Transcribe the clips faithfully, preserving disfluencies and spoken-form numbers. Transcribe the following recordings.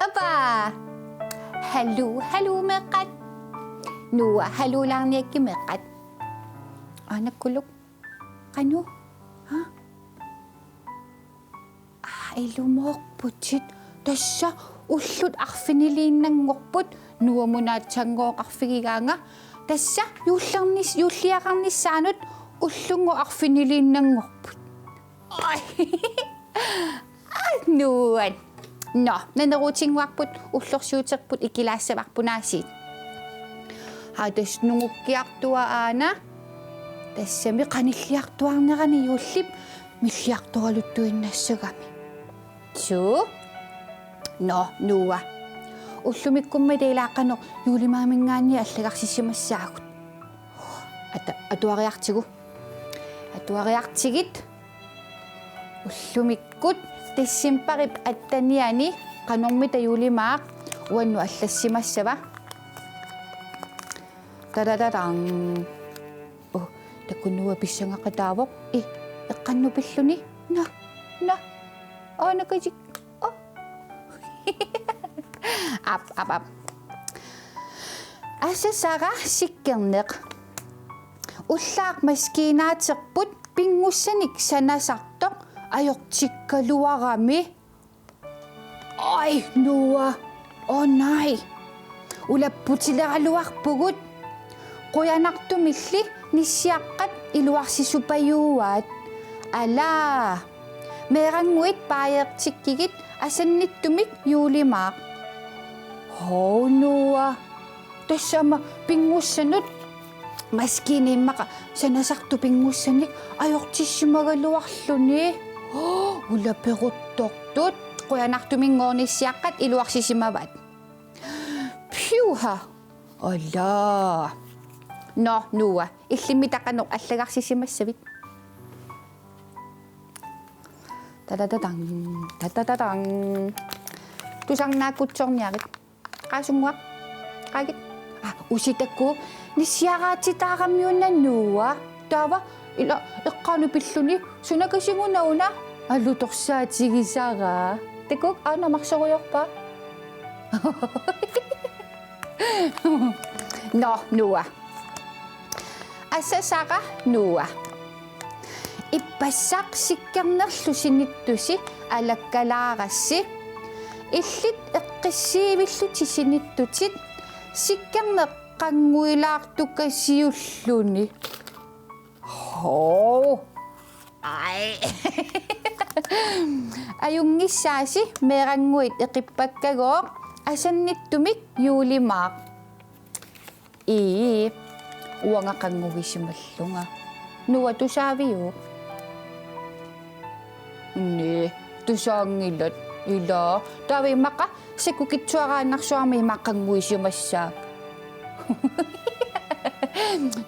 Ava! Haluu, haluu meeqqat. Noah, haluulaarniakkit meeqqat. Aanakkulu. Qanoq? Ha? Aa, ilumoorputit. Tassa ullut arfiniliinnanngorput, Noahmut aatsaanngooq arfigigaanga. Tassa juullernis-, juulliaqarnissaanut ullunngooq arfiniliinnanngorput. Oj. Aa, nuan. Nå, naneruutinnguarput, ullorsiuterput ikilaassavarput aasiit. Haa, tassa nungukkiartua aana. Tassami qanilliartuarnerani juullip milliartoraluttuinnassagami. Suu? Nå, Noah. Ullumikkummi ilaa qanoq juulimaaminngaanniit allagarsisimassaagut? Ata-, atuariartigu. Atuariartigit. Ullumikkut decembarip attenianni qanormita juulimaaq uannut allassimassava? Tadadadang. Oh, takunuua pissangaqataavoq. I, eqqannut pilluni. Nå, nå. Aanakasik. Oh. Aap, aap, aap. Asasara sikkerneq. Ullaaq maskiinaaterput pinngussanik sanasartoq ajortikkaluarami. Oj, Noah. Oh nej. Ulapputileraluarpugut. Qujanartumilli nissiaqqat iluarsisupajuaat. Alaa. Meerannguit paajeertikkigit, asannittumik juulimaaq. Hov, Noah. Tassami pinngussanut maskiinat immaqa sanasartut pinngussanik ajortissimagaluarluni. Hov, ulaperuttortut. Qujanartuminngooq nissiaqqat iluarsisimavaat. Piuha. Alaa. Nå, Noah. Illimmi taava qanoq allagarsisimassavit? Tadadadang, tadadadang. Tusarnaakkutsoorniarit. Qaasunnguaq. Qaagit. Aa, usitakku. Nissiaraatitaaramiuna Noah. Taava ilaa eqqaanut pilluni. Sunakasigununa una alutorsaatigisara. Takuuk, aana marsorujoorpaa. Nå, Noah. Asasara Noah. Ippassaq sikkernerlu sinittusi alakkalaarassi. Illit eqqissiivillutit sinittutit sikkerneq qannguilaartukasiulluni. Hov. Aj. Ajunngissaasi, meerannguit eqippakkagooq, asannittumik juulimaaq. Ii, uanga qanngugisimallunga. Noah, tusaaviuk? Naa, tusaanngilat. Ilaa, taava immaqa sakkukitsuaraannarsuarmi ima qanngugisimassaanga.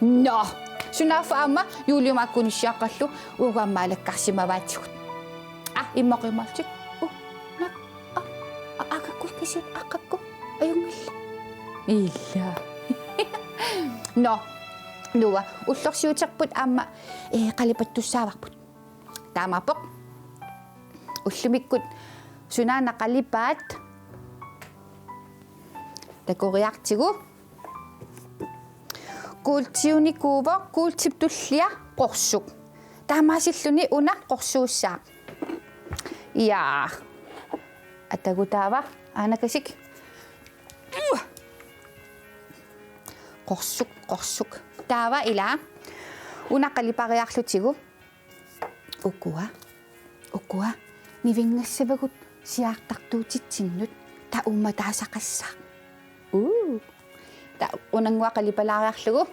Nå, sunaaffa aamma juulimaakku nissiaqqallu uagut aamma alakkarsimavaatigut. Aa, immaqa imaattoq. Uh, naa, aa, aa, aa, aqakkut kisiat, aqakkut. Ajunngilaq. Ilaa. Nå, Noah, ullorsiuterput aamma, ee, qalipattussaavarput. Taamaappoq. Ullumikkut sunaana qalipaat? Takoriartigu. Kuultiunikuuvoq, kuultip tullia qorsuk. Taamaasilluni una qorsuussaaq. Jaa. Atagu taava, aanakasik. Qorsuk, qorsuk. Taava ilaa. Una qalipariarlutigu. Ukua. Ukua. Nivinngassavagut siaartartuutitsinnut. Taava uummataasaqassaaq. Uu. Taava unannguaq qalipalaariarlugu.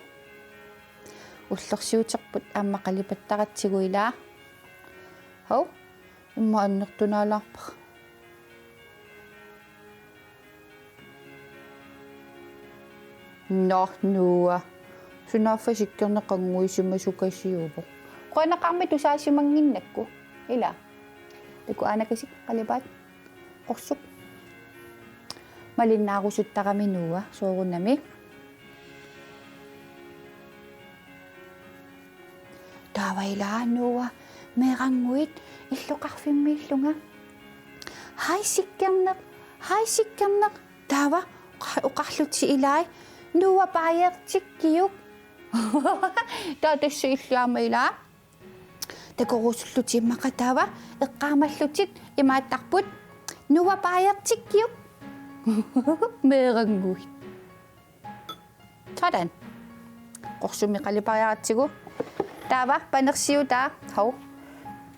Ullorsiuterput aamma qalipattaratsigu ilaa. Hov. Immaqa annertunaalaarpara. Nå, Noah. Sunaaffa sikkerneq qannguisimasukasiuvoq. Qujanaqaarmi tusaasimannginnakku. Ila. Takuuk aanakasik qalipaat. Qorsuk. Malinnaarusuttarami Noah soorunami. Taava ila Noah meerannguit illoqarfimmiillunga. Haj sikkerneq, haj sikkerneq. Taava oqa-, oqarlutik ilai: Noah baajeertikkiuk. Taava tassa illit aamma ila takorusullutit immaqa taava eqqaamallutit imaattarput: Noah baajeertikkiuk. Meerannguit. Sådan. Qorsumik qalipariaratsigu. Taava panersiutaa. Hov.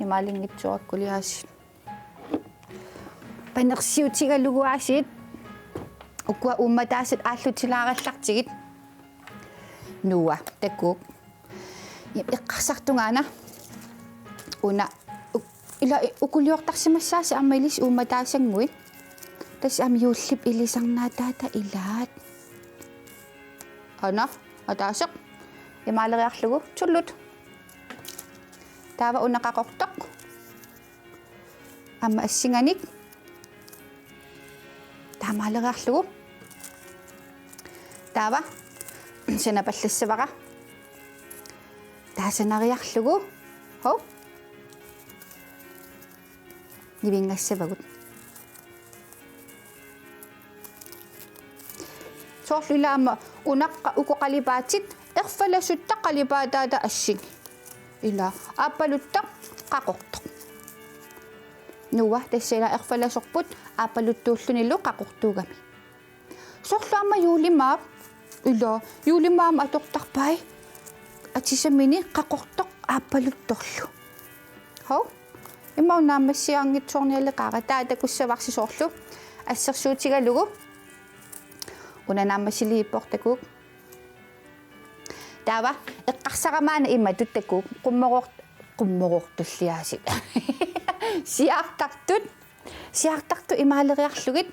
Imaalinngitsiarakkuli aasiit. Panersiutigalugu aasiit. Ukua uummataasat aallutilaarallartigit. Noah, takuuk. Eqqarsartungaana. Una u-, ila ukuliortarsimassaasi aamma ilissi uummataasannguit. Tassa aamma juullip ilisarnaataata ilaat. Aana, ataaseq. Imaaleriarlugu, tullut. Taava una qaqortoq. Aamma assinganik. Taamaaleriarlugu. Taava sanapallassavara. Taava sanariarlugu. Hov. Nivinngassavagut. Soorlu ila aamma unaqqa uku qalipaatit erfalasutta qalipaataata assingi. Ila aappaluttaq qaqortoq. Noah tassa ila erfalasorput aappaluttuullunilu qaqortuugami. Soorlu aamma juulimaap. Ila juulimaamik atortarpai. Atisamini qaqortoq aappaluttorlu. Hov. Immaqa naammassiarnitsoornialeqaara taava takussavarsi soorlu. Assersuutigalugu. Una naammassilivippoq takuuk. Taava eqqarsarama aana imatut takuuk. Qummoroor-, qummoroortulliaasiit. Siaartartut. Siaartartut imaaleriarlugit.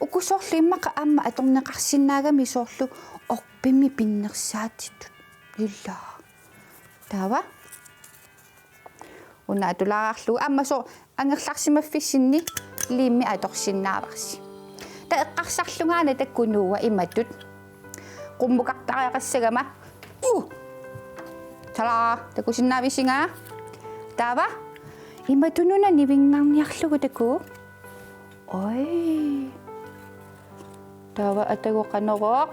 Uku soorlu immaqa aamma atorneqarsinnaagami soorlu orpimmi pinnersaatitut. Ila. Taava. Una atulaarlugu aamma sooq angerlarsimaffissinni liimi atorsinnaavarsi. Taava eqqarsarlunga aana takuuk Noah imatut. Qummukartariaqassagama. Uh! Tada! Takusinnaavisinga. Taava. Imatut una nivinngarniarlugu takuuk. Oj. Taava atagu qanorooq.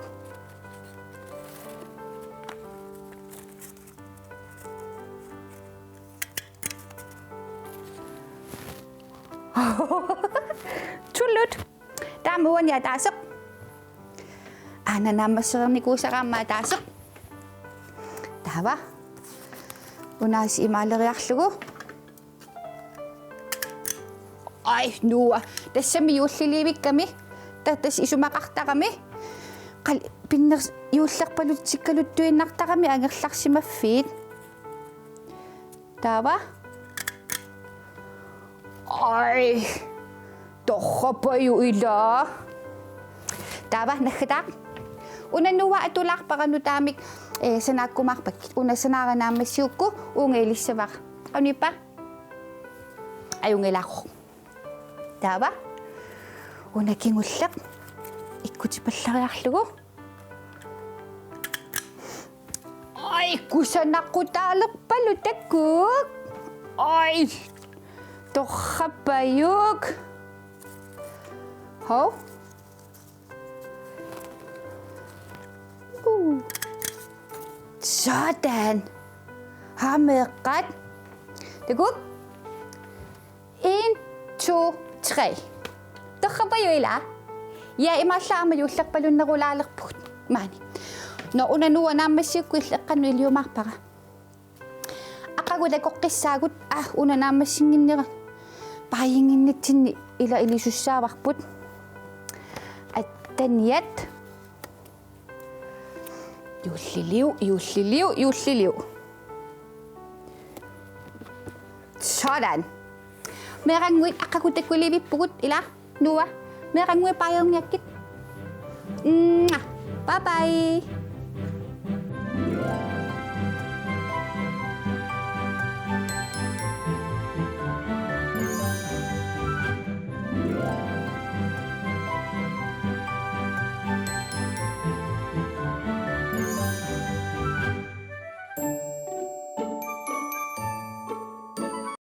Tullut. Taava uani ataaseq. Aana naammassereernikuusara aamma ataaseq. Taava. Unaasiit imaaleriarlugu. Aj, Noah. Tassami juullilivikkami. Ta-, tassa isumaqartarami. Qal-, pinners-, juullerpalutsikkaluttuinnartarami angerlarsimaffiit. Taava. Aj. Torrapajuk ila. Taava naggataaq. Una Noah atulaarpara nutaamik, eh, sanaakkumaarpakkit. Una sanaara naammassigukku uunga ilissavara. Qanoq ippa? Ajunngilaq. Taava. Una kingulleq. Ikkutipallariarlugu. Aj, kusanaqutaalerpaluk takuuk. Aj. Torrapajuk. Hov. Uh. Sådan. Haa meeqqat. Takuuk. En, to, tre. Torrapajuk ila. Ja, imaallaat aamma juullerpalunnerulaalerpugut. Maani. Nå, una Noah naammassigukku illit eqqannut iliumaarpara. Aqagu takoqqissaagut, aa, una naammassinnginnera. Paajinnginnitsinni ila ilisussaavarput. Atteniat. Juulliliu, juulliliu, juulliliu. Sådan. Meerannguit aqagu takulivippugut ila Noah. Meerannguit baajeerniakkit. Mwah. Bye bye.